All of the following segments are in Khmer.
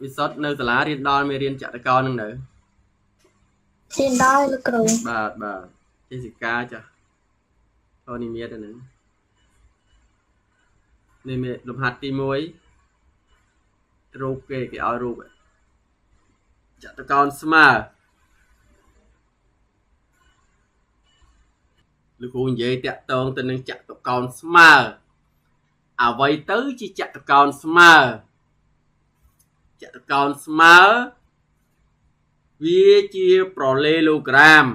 វិសុទ្ធនៅសាលារៀនដល់មេរៀនចតុកោណនឹងនៅ រៀនដល់លោកគ្រូ បាទបាទទេសកាចាស់ធនិមិត្តហ្នឹងនេះមានលំហាត់ទី1រូបគេគេឲ្យរូបចតុកោណស្មើលោកគ្រូនិយាយតាក់ទងទៅនឹងចតុកោណស្មើអ្វីទៅជាចតុកោណស្មើចតុកោណស្មើវាជាប្រលេឡូក្រាម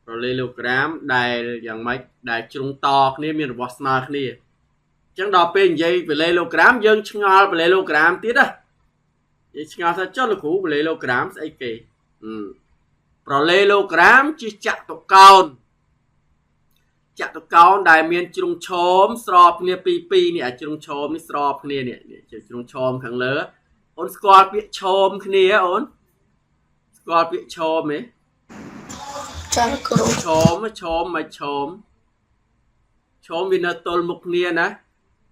ប្រលេឡូក្រាមដែលយ៉ាងម៉េចដែលជ្រុងតគ្នាមានរបស់ស្មើគ្នាអញ្ចឹងដល់ពេលនិយាយប្រលេឡូក្រាមយើងឆ្ងល់ប្រលេឡូក្រាមទៀតណាយើងឆ្ងល់ថាចុះលោកគ្រូប្រលេឡូក្រាមស្អីគេប្រលេឡូក្រាមជាចតុកោណចតុកោណដែលមានជ្រុងឆោមស្របគ្នាពីរនេះអាជ្រុងឆោមនេះស្របគ្នានេះជ្រុងឆោមខាងលើអូនស្គាល់ពាក្យឆោមគ្នាអូនស្គាល់ពាក្យឆោមទេចាគ្រូឆោមឆោមមកឆោមឆោមវានៅទល់មុខគ្នាណា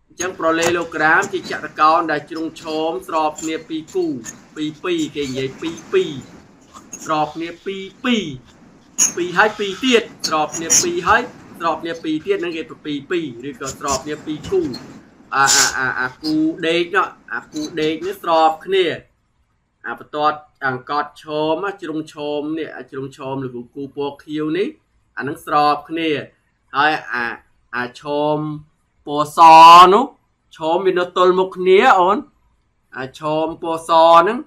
អញ្ចឹងប្រលេឡូក្រាមជាចតុកោណដែលជ្រុងឆោមស្របគ្នាពីរគូពីរពីរគេនិយាយពីរពីរស្របគ្នាពីរពីរពីរហើយពីរទៀតស្របគ្នាពីរហើយស្របគ្នាពីរទៀតហ្នឹងគេពីរពីរឬក៏ស្របគ្នាពីរគូអាអាអាអាគូដេកនោះអាគូដេកនេះស្របគ្នាអាបន្ទាត់អង្កត់ឆោមជ្រុងឆោមនេះជ្រុងឆោមឬគូពណ៌ខៀវនេះអានឹងស្របគ្នាហើយអាឆោមពណ៌សនោះឆោមវានៅទល់មុខគ្នាអូនអាឆោមពណ៌សហ្នឹង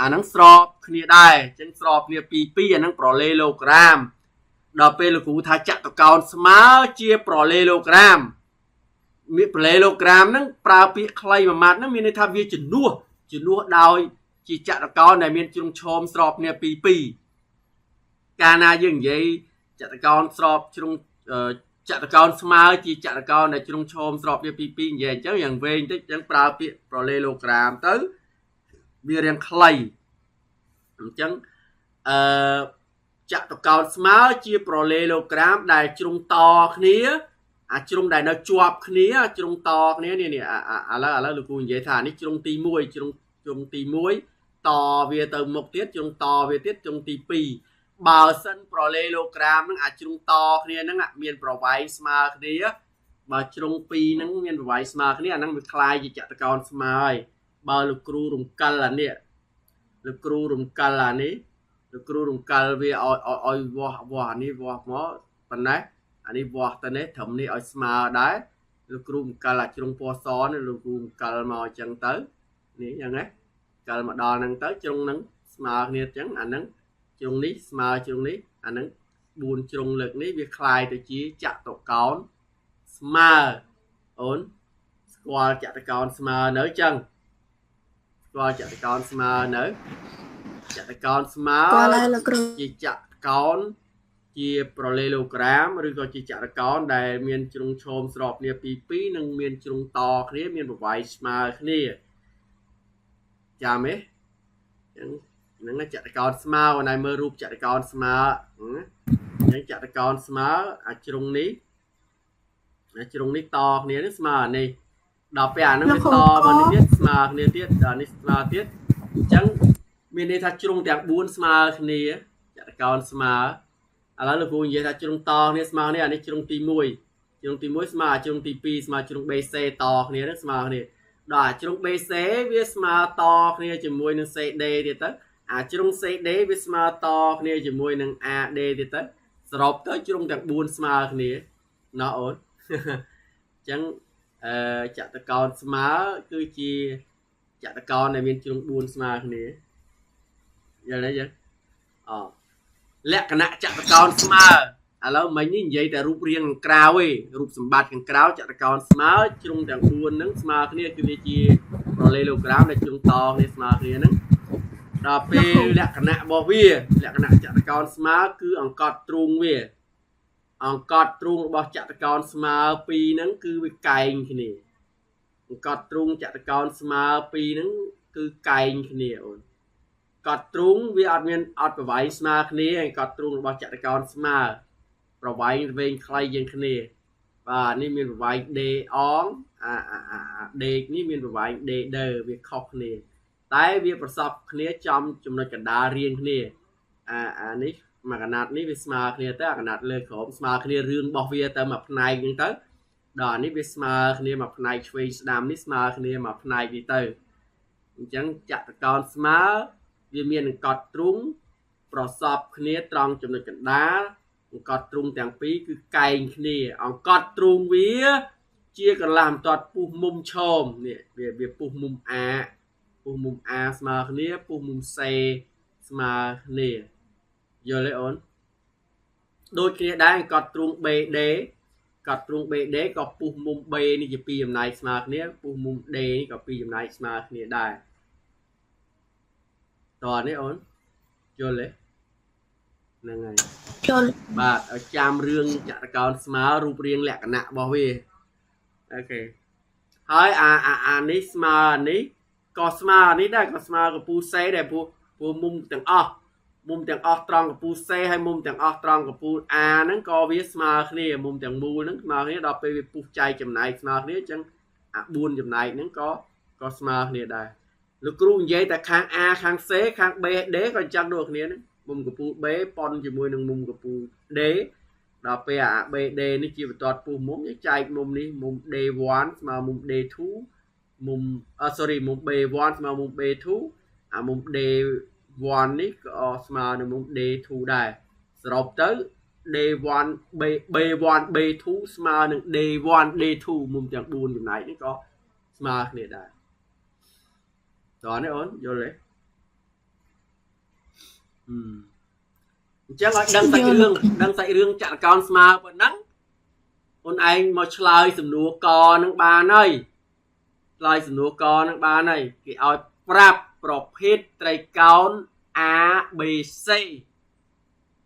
អានឹងស្របគ្នាដែរអញ្ចឹងស្របគ្នាពីរពីរអានឹងប្រលេឡូក្រាមដល់ពេលលោកគ្រូថាចតុកោណស្មើជាប្រលេឡូក្រាមមានប្រលេឡូក្រាមហ្នឹងប្រើពាក្យខ្លីមួយម៉ាត់ហ្នឹងមានន័យថាវាជំនួសដោយជាចតុកោណដែលមានជ្រុងឆោមស្របគ្នាពីរពីរកាលណាយើងនិយាយចតុកោណស្របជ្រុងចតុកោណស្មើជាចតុកោណដែលជ្រុងឆោមស្របគ្នាពីរពីរនិយាយអញ្ចឹងយ៉ាងវែងតិចអញ្ចឹងប្រើពាក្យប្រលេឡូក្រាមទៅវារាងខ្លីអញ្ចឹងអឺចតុកោណស្មើជាប្រលេឡូក្រាមដែលជ្រុងតគ្នាអាជ្រុងដែលនៅជាប់គ្នាជ្រុងតគ្នានេះនេះឥឡូវលោកគ្រូនិយាយថានេះជ្រុងទី1ជ្រុងទី1តវាទៅមុខទៀតជ្រុងតវាទៀតជ្រុងទី2បើសិនប្រលេឡូក្រាមហ្នឹងអាជ្រុងតគ្នាហ្នឹងមានប្រវែងស្មើគ្នាបើជ្រុង2ហ្នឹងមានប្រវែងស្មើគ្នាអាហ្នឹងវាคล้ายជាចតុកោណស្មើហើយបើលោកគ្រូរំកិលអានេះលោកគ្រូរំកិលអានេះលោកគ្រូរំកិលវាឲ្យវាស់វាស់អានេះវាស់មកប៉ុណ្ណេះអានេះវាស់ទៅនេះត្រឹមនេះឲ្យស្មើដែរលោកគ្រូរំកិលអាជ្រុងពណ៌សនេះលោកគ្រូរំកិលមកអញ្ចឹងទៅនេះយ៉ាងណាកិលមកដល់ហ្នឹងទៅជ្រុងហ្នឹងស្មើគ្នាអញ្ចឹងអាហ្នឹងជ្រុងនេះស្មើជ្រុងនេះអាហ្នឹង4ជ្រុងលើកនេះវាคล้ายទៅជាចតុកោណស្មើអូនស្គាល់ចតុកោណស្មើនៅអញ្ចឹងស្គាល់ចតុកោណស្មើនៅចតុកោណស្មើជាចតុកោណជាប្រលេឡូក្រាមឬក៏ជាចតុកោណដែលមានជ្រុងឆោមស្របគ្នាពីរពីរនិងមានជ្រុងតគ្នាមានប្រវែងស្មើគ្នាចាំទេអញ្ចឹងហ្នឹងចតុកោណស្មើណៃមើលរូបចតុកោណស្មើអញ្ចឹងចតុកោណស្មើអាជ្រុងនេះអាជ្រុងនេះតគ្នានេះស្មើអានេះដល់ពេលអាហ្នឹងវាតមកនេះទៀតស្មើគ្នាទៀតដល់នេះស្មើទៀតអញ្ចឹងមានន័យថាជ្រុងទាំង4ស្មើគ្នាចតុកោណស្មើឥឡូវលោកគ្រូនិយាយថាជ្រុងតគ្នាស្មើគ្នាអានេះជ្រុងទី1ជ្រុងទី1ស្មើអាជ្រុងទី2ស្មើជ្រុង BC តគ្នាហ្នឹងស្មើគ្នាដល់អាជ្រុង BC វាស្មើតគ្នាជាមួយនឹង CD ទៀតទៅអាជ្រុង CD វាស្មើតគ្នាជាមួយនឹង AD ទៀតទៅសរុបទៅជ្រុងទាំង4ស្មើគ្នាណោះអូនអញ្ចឹងអឺចតុកោណស្មើគឺជាចតុកោណដែលមានជ្រុង4ស្មើគ្នាយល់ទេយើងអលក្ខណៈចតុកោណស្មើឥឡូវមិញនេះនិយាយតែរូបរាងខាងក្រៅឯងរូបសម្បត្តិខាងក្រៅចតុកោណស្មើជ្រុងទាំង4ហ្នឹងស្មើគ្នាគឺវាជាប្រលេឡូក្រាមដែលជ្រុងតគ្នាស្មើគ្នាហ្នឹងដល់ពេលលក្ខណៈរបស់វាលក្ខណៈចតុកោណស្មើគឺអង្កត់ទ្រូងវាអង្កត់ទ្រូងរបស់ចតុកោណស្មើពីរហ្នឹងគឺវាកែងគ្នាអង្កត់ទ្រូងចតុកោណស្មើពីរហ្នឹងគឺកែងគ្នាអូនកត់ទ្រូងវាអត់មានអត់ប្រវែងស្មើគ្នាឯងកត់ទ្រូងរបស់ចតុកោណស្មើប្រវែងវែងខ្លីជាងគ្នាបាទនេះមានប្រវែង D អងអា D នេះមានប្រវែង D ដឺវាខុសគ្នា តែវាប្រសពគ្នាចំចំណុចកណ្ដាលរៀងគ្នាអានេះមួយកណាត់នេះវាស្មើគ្នាទៅអាកណាត់លើក្រោមស្មើគ្នារឿងរបស់វាទៅមួយផ្នែកហ្នឹងទៅដល់អានេះវាស្មើគ្នាមួយផ្នែកឆ្វេងស្ដាំនេះស្មើគ្នាមួយផ្នែកនេះទៅអញ្ចឹងចតុកោណស្មើវាមានអង្កត់ទ្រូងប្រសពគ្នាត្រង់ចំណុចកណ្ដាលអង្កត់ទ្រូងទាំងពីរគឺកែងគ្នាអង្កត់ទ្រូងវាជាកន្លះបន្ទាត់ពុះមុំឆោមនេះវាពុះមុំ A ពុះមុំ A ស្មើគ្នាពុះមុំ C ស្មើគ្នាយល់ទេអូនដូចគ្នាដែរអង្កត់ទ្រូង BD កត់ទ្រូង BD ក៏ពុះមុំ B នេះជាពីរចំណែកស្មើគ្នាពុះមុំ D នេះក៏ពីរចំណែកស្មើគ្នាដែរតោះនេះអូនយល់ទេហ្នឹងហើយ យល់ បាទឲ្យចាំរឿងចតុកោណស្មើរូបរាងលក្ខណៈរបស់វាអូខេហើយអានេះស្មើអានេះក៏ស្មើអានេះដែរក៏ស្មើកម្ពូល C ដែរព្រោះមុំទាំងអស់មុំទាំងអស់ត្រង់កម្ពូល C ហើយមុំទាំងអស់ត្រង់កម្ពូល A ហ្នឹងក៏វាស្មើគ្នាមុំទាំងមូលហ្នឹងស្មើគ្នាដល់ពេលវាពុះចែកចំណែកស្មើគ្នាអញ្ចឹងអា4ចំណែកហ្នឹងក៏ស្មើគ្នាដែរលោកគ្រូនិយាយតែខាង A ខាង C ខាង B D ក៏អញ្ចឹងដូចគ្នាហ្នឹងមុំកម្ពូល B ប៉ុនជាមួយនឹងមុំកម្ពូល D ដល់ពេលអា BD នេះជាបន្ទាត់ពុះមុំយើងចែកមុំនេះមុំ D1 ស្មើមុំ D2 មុំ sorry មុំ B1 ស្មើមុំ B2 អាមុំ D1 នេះក៏ស្មើនឹងមុំ D2 ដែរសរុបទៅ D1 B B1 B2 ស្មើនឹង D1 D2 មុំទាំង4ចំណែកនេះក៏ស្មើគ្នាដែរតោះនេះអូនយល់ទេអញ្ចឹងឲ្យដឹងសាច់រឿងដឹងសាច់រឿងចតុកោណស្មើប៉ុណ្ណឹងអូនឯងមកឆ្លើយសំណួរកនឹងបានហើយឆ្លើយសំណួរកនឹងបានហើយគេឲ្យប្រាប់ប្រភេទត្រីកោណ ABC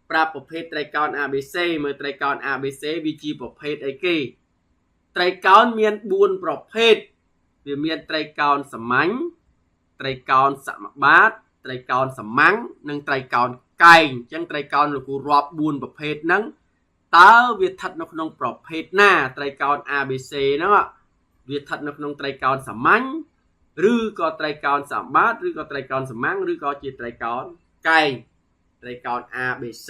ប្រាប់ប្រភេទត្រីកោណ ABC មើលត្រីកោណ ABC វាជាប្រភេទអីគេត្រីកោណមាន4ប្រភេទវាមានត្រីកោណសាមញ្ញត្រីកោណសមបាតត្រីកោណសាមញ្ញនិងត្រីកោណកែងអញ្ចឹងត្រីកោណលោកគ្រូរាប់4ប្រភេទហ្នឹងតើវាស្ថិតនៅក្នុងប្រភេទណាត្រីកោណ ABC ហ្នឹងវាស្ថិតនៅក្នុងត្រីកោណសាមញ្ញឬក៏ត្រីកោណសម្បាតឬក៏ត្រីកោណសាមញ្ញឬក៏ជាត្រីកោណកែងត្រីកោណ ABC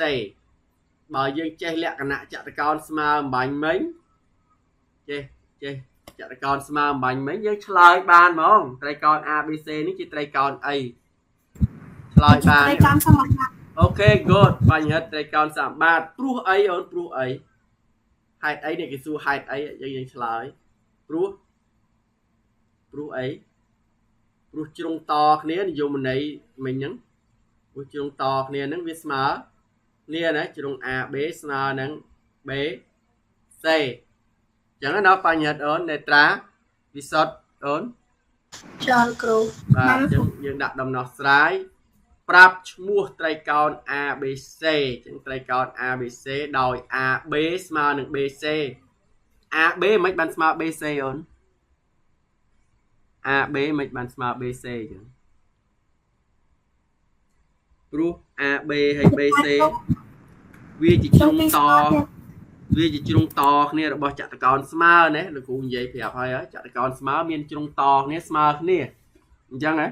បើយើងចេះលក្ខណៈចតុកោណស្មើអំបញ្ញមិញចេះចតុកោណស្មើអំបញ្ញមិញយើងឆ្លើយបានហ្មងត្រីកោណ ABC នេះជាត្រីកោណអីឆ្លើយបាន ត្រីកោណសមបាត អូខេ good បញ្ញត្តិត្រីកោណសម្បាតព្រោះអីអូនព្រោះអីហេតុអីនេះគេសួរហេតុអីយើងឆ្លើយព្រោះអីព្រោះជ្រុងតគ្នានិយមន័យមិញហ្នឹងព្រោះជ្រុងតគ្នាហ្នឹងវាស្មើគ្នាណាជ្រុង AB ស្មើនឹង BC អញ្ចឹងណាបញ្ញត្តិអូននេត្រាវិសុទ្ធអូន ចាលោកគ្រូ បាទអញ្ចឹងយើងដាក់ដំណោះស្រាយប្រាប់ឈ្មោះត្រីកោណ ABC អញ្ចឹងត្រីកោណ ABC ដោយ AB ស្មើនឹង BC AB មិនបានស្មើ BC អូន AB មិនបានស្មើ BC អញ្ចឹងព្រោះ AB ហើយ BC វាជាជ្រុងតវាជាជ្រុងតគ្នារបស់ចតុកោណស្មើណាលោកគ្រូនិយាយប្រាប់ហើយចតុកោណស្មើមានជ្រុងតគ្នាស្មើគ្នាអញ្ចឹងហ៎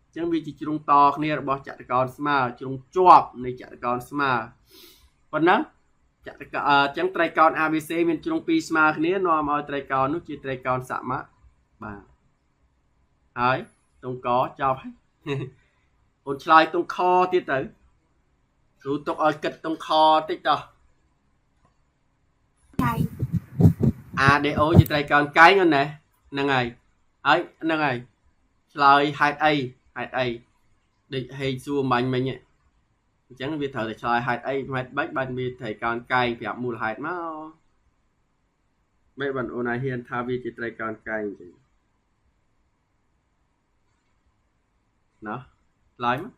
អញ្ចឹងវាជាជ្រុងតគ្នារបស់ចតុកោណស្មើជ្រុងជាប់នៃចតុកោណស្មើប៉ុណ្ណឹងចតុកោណអញ្ចឹងត្រីកោណ ABC មានជ្រុងពីរស្មើគ្នានាំឲ្យត្រីកោណនោះជាត្រីកោណសមៈបាទហើយតុងកចប់ហើយអូនឆ្លើយតុងខទៀតទៅគ្រូទុកឲ្យគិតតុងខតិចតោះ កែង ADO ជាត្រីកោណកែងអូនណាហ្នឹងហើយហើយហ្នឹងហើយឆ្លើយហេតុអីហេតុអីដូចហេងសួរមិញមិញអញ្ចឹងវាត្រូវតែឆ្លើយហេតុអីហេតុបាច់បានវាត្រីកោណកែងប្រាប់មូលហេតុមកបែបបានអូនឲ្យហ៊ានថាវាជាត្រីកោណកែងអញ្ចឹងណាឆ្លើយមក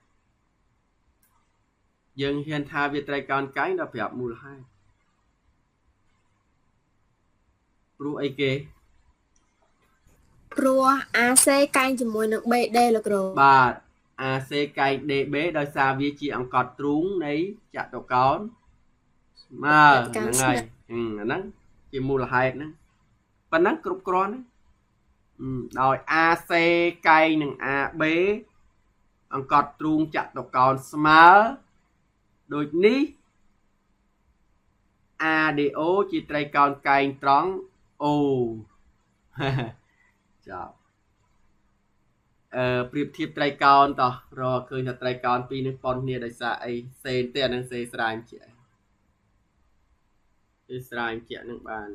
យើងហ៊ានថាវាត្រីកោណកែងដល់ប្រាប់មូលហេតុព្រោះអីគេ ព្រោះ AC កែងជាមួយនឹង BD លោកគ្រូ បាទ AC កែង DB ដោយសារវាជាអង្កត់ទ្រូងនៃចតុកោណស្មើហ្នឹងហើយអាហ្នឹងជាមូលហេតុហ្នឹងប៉ុណ្ណឹងគ្រប់គ្រាន់ហ្នឹង ដោយ AC កែងនឹង AB អង្កត់ទ្រូងចតុកោណស្មើដូចនេះ ADO ជាត្រីកោណកែងត្រង់ O ចប់ប្រៀបធៀបត្រីកោណតោះរកឃើញថាត្រីកោណពីរនឹងប៉ុនគ្នាដោយសារអីសេនទេអានឹងសេស្រាយជាទេស្រាយជានឹងបាន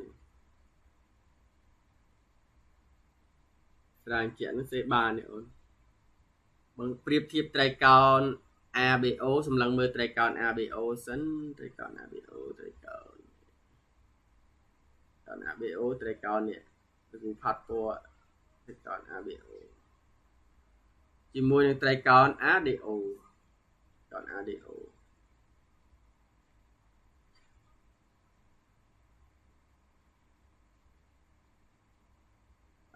ស្រាយជានឹងសេបាននេះអូនបើប្រៀបធៀបត្រីកោណ ABO សម្លឹងមើលត្រីកោណ ABO សិនត្រីកោណ ABO ត្រីកោណ ABO ត្រីកោណនេះគឺផាត់ពណ៌ត្រីកោណ ABO ជាមួយនឹងត្រីកោណ ADO កោណ ADO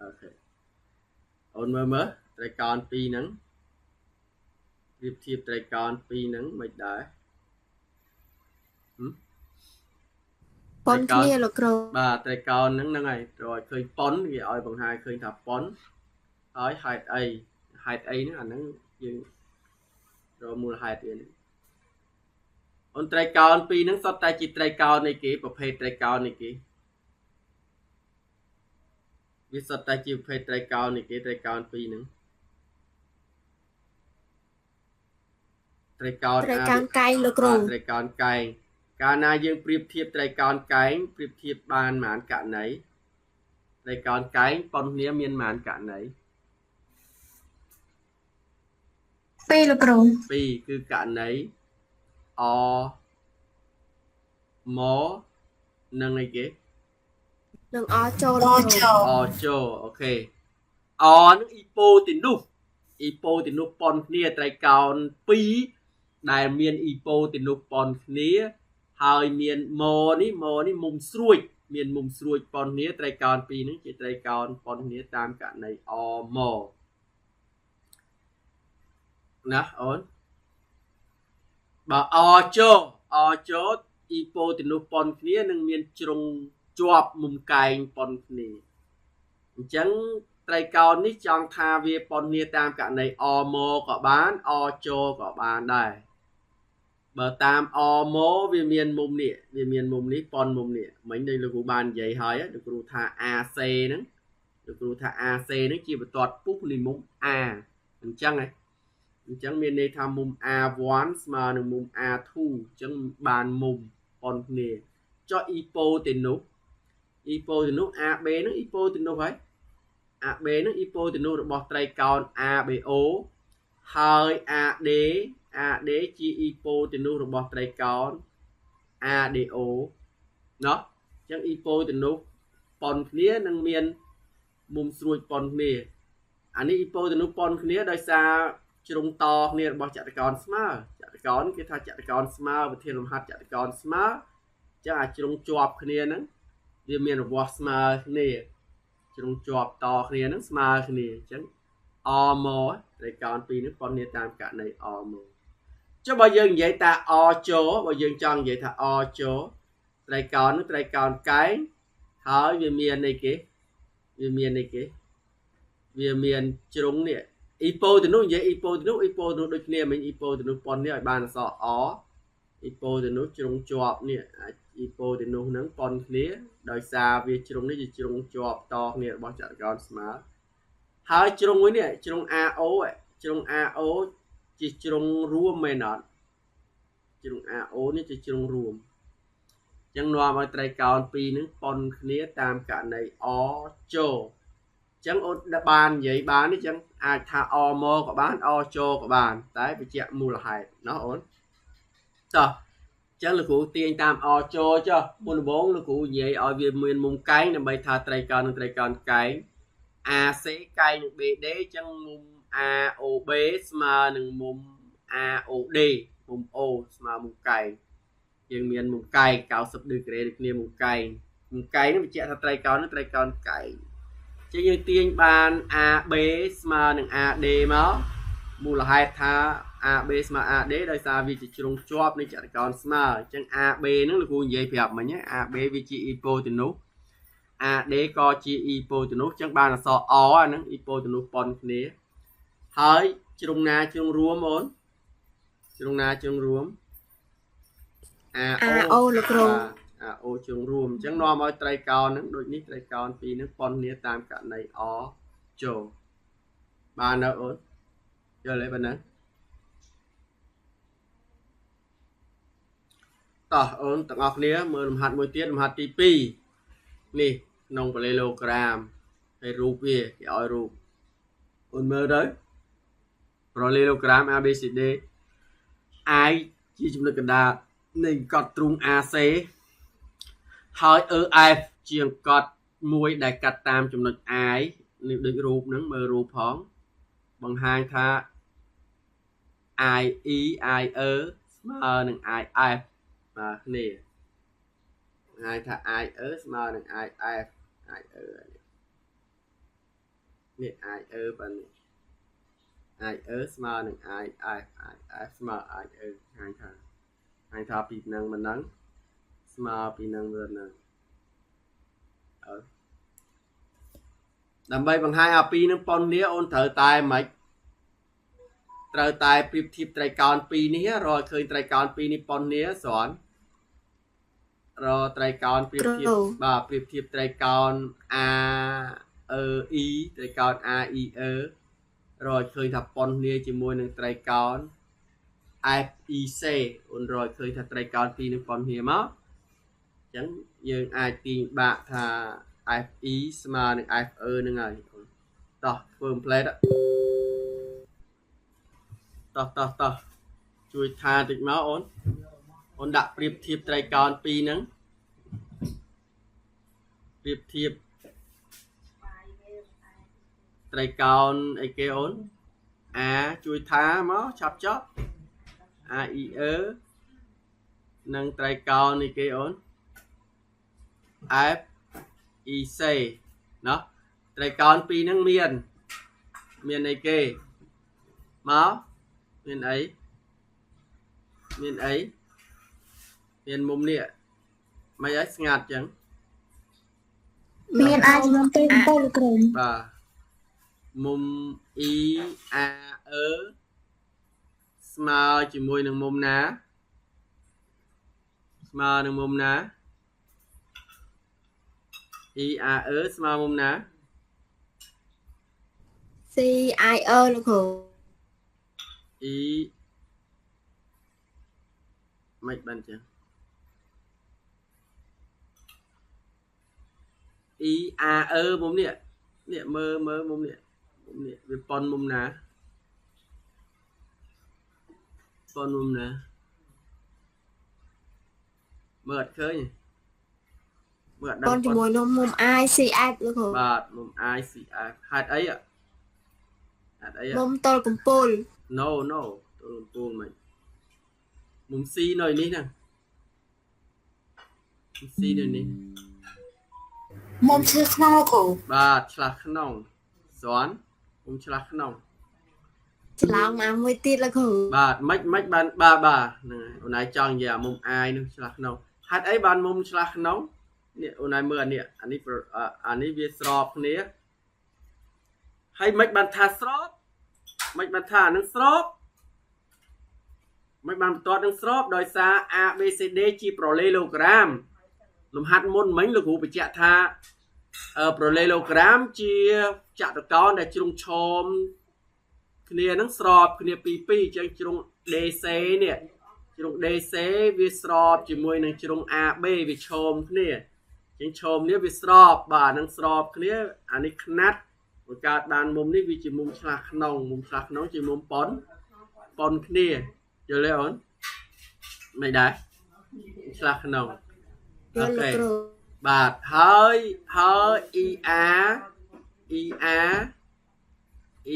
អូខេអូនមើលមើលត្រីកោណពីរហ្នឹងប្រៀបធៀបត្រីកោណពីរហ្នឹងមិនដែរប៉ុនគ្នាលោកគ្រូបាទត្រីកោណហ្នឹងហ្នឹងហើយត្រូវឲ្យឃើញប៉ុនគេឲ្យបង្ហាញឃើញថាប៉ុនហើយហេតុអីហេតុអីហ្នឹងអាហ្នឹងយើងរកមូលហេតុវានេះអូនត្រីកោណពីរហ្នឹងសុទ្ធតែជាត្រីកោណនៃគេប្រភេទត្រីកោណនៃគេវាសុទ្ធតែជាប្រភេទត្រីកោណនៃគេត្រីកោណពីរហ្នឹងត្រីកោណកែងលោកគ្រូត្រីកោណកែងកាលណាយើងប្រៀបធៀបត្រីកោណកែងប្រៀបធៀបបានប៉ុន្មានករណីត្រីកោណកែងប៉ុនគ្នាមានប៉ុន្មានករណីពីរលោកគ្រូពីរគឺករណីអមនិងអីគេនឹងអចូលលោកគ្រូអចូលអូខេអនឹងអ៊ីប៉ូទីនុសអ៊ីប៉ូទីនុសប៉ុនគ្នាត្រីកោណពីរដែលមានអ៊ីប៉ូទីនុសប៉ុនគ្នាហើយមានមនេះមនេះមុំស្រួចមានមុំស្រួចប៉ុនគ្នាត្រីកោណពីរហ្នឹងជាត្រីកោណប៉ុនគ្នាតាមករណីអមណាអូនបើអចូលអចូលអ៊ីប៉ូទីនុសប៉ុនគ្នានឹងមានជ្រុងជាប់មុំកែងប៉ុនគ្នាអញ្ចឹងត្រីកោណនេះចង់ថាវាប៉ុនគ្នាតាមករណីអមក៏បានអចូលក៏បានដែរបើតាមអមវាមានមុំនេះវាមានមុំនេះប៉ុនមុំនេះមិញដូចលោកគ្រូបាននិយាយហើយលោកគ្រូថា AC ហ្នឹងលោកគ្រូថា AC ហ្នឹងជាបន្ទាត់ពុះនៃមុំ A អញ្ចឹងហ៎អញ្ចឹងមានន័យថាមុំ A1 ស្មើនឹងមុំ A2 អញ្ចឹងបានមុំប៉ុនគ្នាចុះអ៊ីប៉ូទីនុសអ៊ីប៉ូទីនុស AB ហ្នឹងអ៊ីប៉ូទីនុសហើយ AB ហ្នឹងអ៊ីប៉ូទីនុសរបស់ត្រីកោណ ABO ហើយ AD AD ជាអ៊ីប៉ូទីនុសរបស់ត្រីកោណ ADO ណោះអញ្ចឹងអ៊ីប៉ូទីនុសប៉ុនគ្នានឹងមានមុំស្រួចប៉ុនគ្នាអានេះអ៊ីប៉ូទីនុសប៉ុនគ្នាដោយសារជ្រុងតគ្នារបស់ចតុកោណស្មើចតុកោណគេថាចតុកោណស្មើវិធានលំហាត់ចតុកោណស្មើអញ្ចឹងអាជ្រុងជាប់គ្នាហ្នឹងវាមានរវាស់ស្មើគ្នាជ្រុងជាប់តគ្នាហ្នឹងស្មើគ្នាអញ្ចឹងអមត្រីកោណពីរនេះប៉ុនគ្នាតាមករណីអមចុះបើយើងនិយាយថាអចូលបើយើងចង់និយាយថាអចូលត្រីកោណនោះត្រីកោណកែងហើយវាមានអីគេវាមានអីគេវាមានជ្រុងនេះអ៊ីប៉ូទីនោះនិយាយអ៊ីប៉ូទីនោះអ៊ីប៉ូទីនោះដូចគ្នាមិញអ៊ីប៉ូទីនោះប៉ុននេះឲ្យបានអក្សរអអ៊ីប៉ូទីនោះជ្រុងជាប់នេះអ៊ីប៉ូទីនោះហ្នឹងប៉ុនគ្នាដោយសារវាជ្រុងនេះជាជ្រុងជាប់តគ្នារបស់ចតុកោណស្មើហើយជ្រុងមួយនេះជ្រុង AO ជ្រុង AO ជាជ្រុងរួមមែនអត់ជ្រុង AO នេះជាជ្រុងរួមអញ្ចឹងនាំឲ្យត្រីកោណពីរហ្នឹងប៉ុនគ្នាតាមករណីអចូលអញ្ចឹងអូនបាននិយាយបានអញ្ចឹងអាចថាអមក៏បានអចូលក៏បានតែបញ្ជាក់មូលហេតុណោះអូនតោះអញ្ចឹងលោកគ្រូទាញតាមអចូលចុះមុនដំបូងលោកគ្រូនិយាយឲ្យវាមានមុំកែងដើម្បីថាត្រីកោណនិងត្រីកោណកែង AC កែងនឹង BD អញ្ចឹងមុំ AOB ស្មើនឹងមុំ AOD មុំ O ស្មើមុំកែងយើងមានមុំកែង90ដឺក្រេដូចគ្នាមុំកែងមុំកែងនេះបញ្ជាក់ថាត្រីកោណនេះត្រីកោណកែងអញ្ចឹងយើងទាញបាន AB ស្មើនឹង AD មកមូលហេតុថា AB ស្មើ AD ដោយសារវាជាជ្រុងជាប់នៃចតុកោណស្មើអញ្ចឹង AB ហ្នឹងលោកគ្រូនិយាយប្រាប់មិញ AB វាជាអ៊ីប៉ូទីនុស AD ក៏ជា អ៊ីប៉ូតនូស អញ្ចឹងបានអក្សរ អ អាហ្នឹង អ៊ីប៉ូតនូសប៉ុនគ្នាហើយជ្រុងណាជ្រុងរួមអូនជ្រុងណាជ្រុងរួម AO លោកគ្រូ AO ជ្រុងរួមអញ្ចឹងនាំឲ្យត្រីកោណហ្នឹងដូចនេះត្រីកោណពីរហ្នឹងប៉ុនគ្នាតាមករណី អ ចូលបាននៅអូនយល់ទេប៉ុណ្ណឹងតោះអូនទាំងអស់គ្នាមើលលំហាត់មួយទៀតលំហាត់ទី2នេះក្នុងប៉ាឡេឡូក្រាមហើយរូបវាគេឲ្យរូបអូនមើលទៅប៉ាឡេឡូក្រាម ABCD I ជាចំណុចកណ្ដាលនៃកត់ទ្រូង AC ហើយ EF ជាកត់មួយដែលកាត់តាមចំណុច I នេះដូចរូបហ្នឹងមើលរូបផងបង្ហាញថា IE IE ស្មើនឹង IF បាទគ្នាបង្ហាញថា IE ស្មើនឹង IF IE នេះ IE បាទនេះ IE ស្មើនឹង IF IF ស្មើ IE បង្ហាញថាបង្ហាញថាពីនឹងមិនហ្នឹងស្មើពីនឹងទៅនឹងអឺដើម្បីបង្ហាញអាពីរនឹងប៉ុនគ្នាអូនត្រូវតែមិនត្រូវតែប្រៀបធៀបត្រីកោណពីរនេះរកឃើញត្រីកោណពីរនេះប៉ុនគ្នាស្រន់រកត្រីកោណប្រៀបធៀបបាទប្រៀបធៀបត្រីកោណ A E E ត្រីកោណ A E E រកឃើញថាប៉ុនគ្នាជាមួយនឹងត្រីកោណ F E C អូនរកឃើញថាត្រីកោណពីរនឹងប៉ុនគ្នាមកអញ្ចឹងយើងអាចទាញបាក់ថា F E ស្មើនឹង F E ហ្នឹងហើយអូនតោះធ្វើផ្លែតតោះតោះតោះជួយថាតិចមកអូនអូនដាក់ប្រៀបធៀបត្រីកោណពីរហ្នឹងប្រៀបធៀបត្រីកោណអីគេអូន A ជួយថាមកឆាប់ចប់ A E E និងត្រីកោណនេះគេអូន F E C ណោះត្រីកោណពីរហ្នឹងមានមានអីគេមកមានអីមានអីមានមុំនេះមិនអីស្ងាត់ចឹង មានអាចចំនួនទេកំពូលលោកគ្រូ បាទមុំ E A E ស្មើជាមួយនឹងមុំណាស្មើនឹងមុំណា E A E ស្មើមុំណា C I E លោកគ្រូ E មិនបានចឹង E A E មុំនេះនេះមើលមើលមុំនេះមុំនេះវាប៉ុនមុំណាប៉ុនមុំណាមើលអត់ឃើញមើលអត់ដឹង ប៉ុនជាមួយនឹងមុំ I C F លោកគ្រូ បាទមុំ I C F ហេតុអីហេតុអី មុំទល់កំពូល No no ទល់កំពូលមិនមុំ C នៅនេះហ្នឹងមុំ C នៅនេះ មុំឈើក្នុងលោកគ្រូ បាទឆ្លាស់ក្នុងស្រន់មុំឆ្លាស់ក្នុង ច្រឡំអាមួយទៀតលោកគ្រូ បាទមិនមិនបានបាទបាទហ្នឹងហើយអូនឯងចង់និយាយអាមុំ I នោះឆ្លាស់ក្នុងហេតុអីបានមុំឆ្លាស់ក្នុងនេះអូនឯងមើលអានេះអានេះអានេះវាស្របគ្នាហើយមិនបានថាស្របមិនបានថាអានឹងស្របមិនបានបន្ទាត់នឹងស្របដោយសារ A B C D ជាប្រលេឡូក្រាមលំហាត់មុនមិញលោកគ្រូបញ្ជាក់ថាប្រលេឡូក្រាមជាចតុកោណដែលជ្រុងឆោមគ្នានឹងស្របគ្នាពីរពីរអញ្ចឹងជ្រុង DC នេះជ្រុង DC វាស្របជាមួយនឹងជ្រុង AB វាឆោមគ្នាអញ្ចឹងឆោមនេះវាស្របបាទនឹងស្របគ្នាអានេះខ្នាត់បង្កើតបានមុំនេះវាជាមុំឆ្លាស់ក្នុងមុំឆ្លាស់ក្នុងជាមុំប៉ុនប៉ុនគ្នាយល់ទេអូនមិនដែរឆ្លាស់ក្នុង យល់លោកគ្រូ បាទហើយហើយ EA EA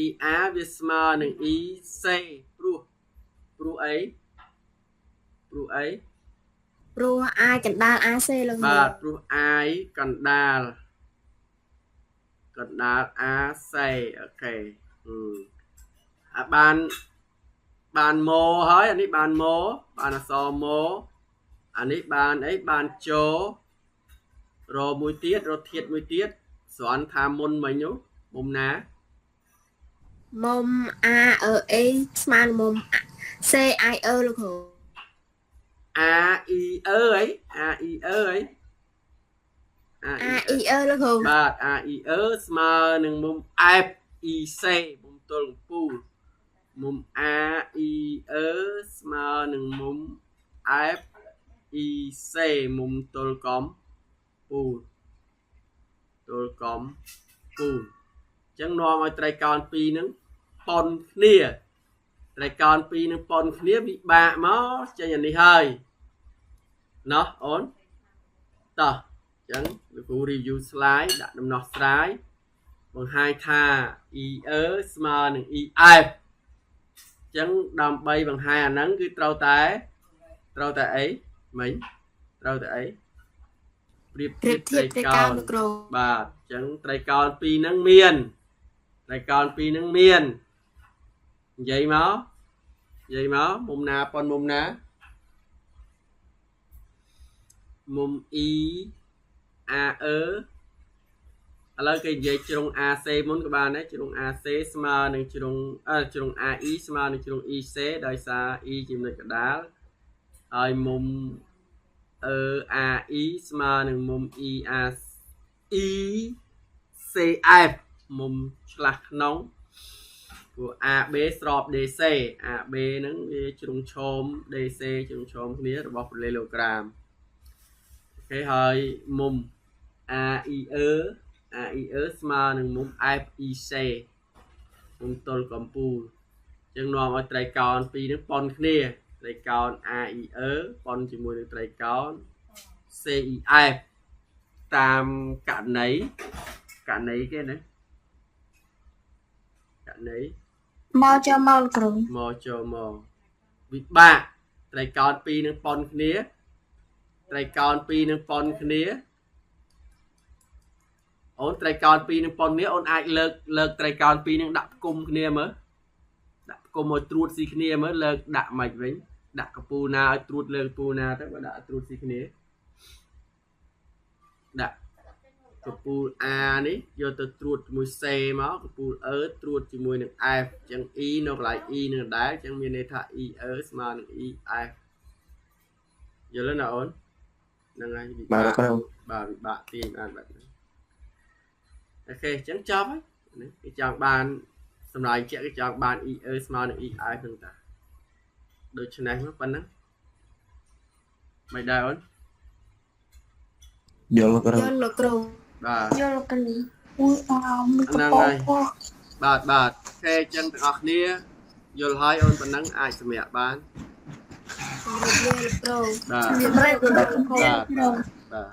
EA វាស្មើនឹង EC ព្រោះព្រោះអីព្រោះអី ព្រោះ I កណ្ដាល AC លោកគ្រូ បាទព្រោះ I កណ្ដាលកណ្ដាល AC អូខេអាបានបានម៉ហើយអានេះបានម៉បានអក្សរម៉អានេះបានអីបានច រមួយទៀតរធាតមួយទៀតស្រន់ថាមុនមិញនោះមុំណា មុំ AEE ស្មើនឹងមុំ CIE លោកគ្រូ A I E អី A I E អី A I AIE លោកគ្រូ បាទ A I E ស្មើនឹងមុំ F I C មុំទល់កំពូលមុំ A I E ស្មើនឹងមុំ F I C មុំទល់កំពូលទល់កំពូលអញ្ចឹងនាំឲ្យត្រីកោណពីរហ្នឹងប៉ុនគ្នាត្រីកោណពីរហ្នឹងប៉ុនគ្នាវិបាកមកចេញអានេះហើយណោះអូនតោះអញ្ចឹងលោកគ្រូ review slide ដាក់ដំណោះស្រាយបង្ហាញថា EE ស្មើនឹង EF អញ្ចឹងដើម្បីបង្ហាញអាហ្នឹងគឺត្រូវតែត្រូវតែអីមិញត្រូវតែអីប្រៀប ប្រៀបធៀបត្រីកោណលោកគ្រូ បាទអញ្ចឹងត្រីកោណពីរហ្នឹងមានត្រីកោណពីរហ្នឹងមាននិយាយមកនិយាយមកមុំណាប៉ុនមុំណាមុំ E A E ឥឡូវគេនិយាយជ្រុង AC មុនក៏បានដែរជ្រុង AC ស្មើនឹងជ្រុងអឺជ្រុង AE ស្មើនឹងជ្រុង EC ដោយសារ E ជាចំណុចកណ្ដាលហើយមុំ EAE ស្មើនឹងមុំ EA ECF មុំឆ្លាស់ក្នុងព្រោះ AB ស្រប DC AB ហ្នឹងវាជ្រុងឈម DC ជ្រុងឈមគ្នារបស់ប៉ារ៉ាឡេឡូក្រាម OK ហើយមុំ AIE AIE ស្មើនឹងមុំ FIC មុំទល់កំពូលអញ្ចឹងនាំឲ្យត្រីកោណពីរហ្នឹងប៉ុនគ្នាត្រីកោណ AIE ប៉ុនជាមួយនឹងត្រីកោណ CIF តាមករណីករណីគេណាករណី មកចូលមកលោកគ្រូ មកចូលមកវិបាកត្រីកោណពីរនឹងប៉ុនគ្នាត្រីកោណពីរនឹងប៉ុនគ្នាអូនត្រីកោណពីរនឹងប៉ុនគ្នាអូនអាចលើកលើកត្រីកោណពីរនឹងដាក់ផ្គុំគ្នាមើលដាក់ផ្គុំឲ្យត្រួតស៊ីគ្នាមើលលើកដាក់មិនវិញដាក់កពូលណាឲ្យត្រួតលើកពូលណាទៅបើដាក់ឲ្យត្រួតស៊ីគ្នាដាក់កពូល A នេះយកទៅត្រួតជាមួយ C មកកពូល E ត្រួតជាមួយនឹង F អញ្ចឹង E នៅកន្លែង E នឹងដដែលអញ្ចឹងមានន័យថា EE ស្មើនឹង EF យល់ទេណាអូនហ្នឹងហើយវិ បាទ បាក លោកគ្រូ បាទវិបាកទាញបានបែបហ្នឹង OK អញ្ចឹងចប់ហើយនេះគេចង់បានសម្រាប់ជាក់គេចង់បាន EE ស្មើនឹង EF ហ្នឹងតាដូច្នេះមកប៉ុណ្ណឹងមិនដែរអូន យល់លោកគ្រូ យល់លោកគ្រូ បាទ យល់លោកគ្រូអ៊ុយអោមានកប៉ោពោះ បាទបាទ OK អញ្ចឹងទាំងអស់គ្នាយល់ហើយអូនប៉ុណ្ណឹងអាចសម្រាប់បាន ជំរាបលាលោកគ្រូ បាទ ជំរាបលាលោកគ្រូ បាទបាទបាទ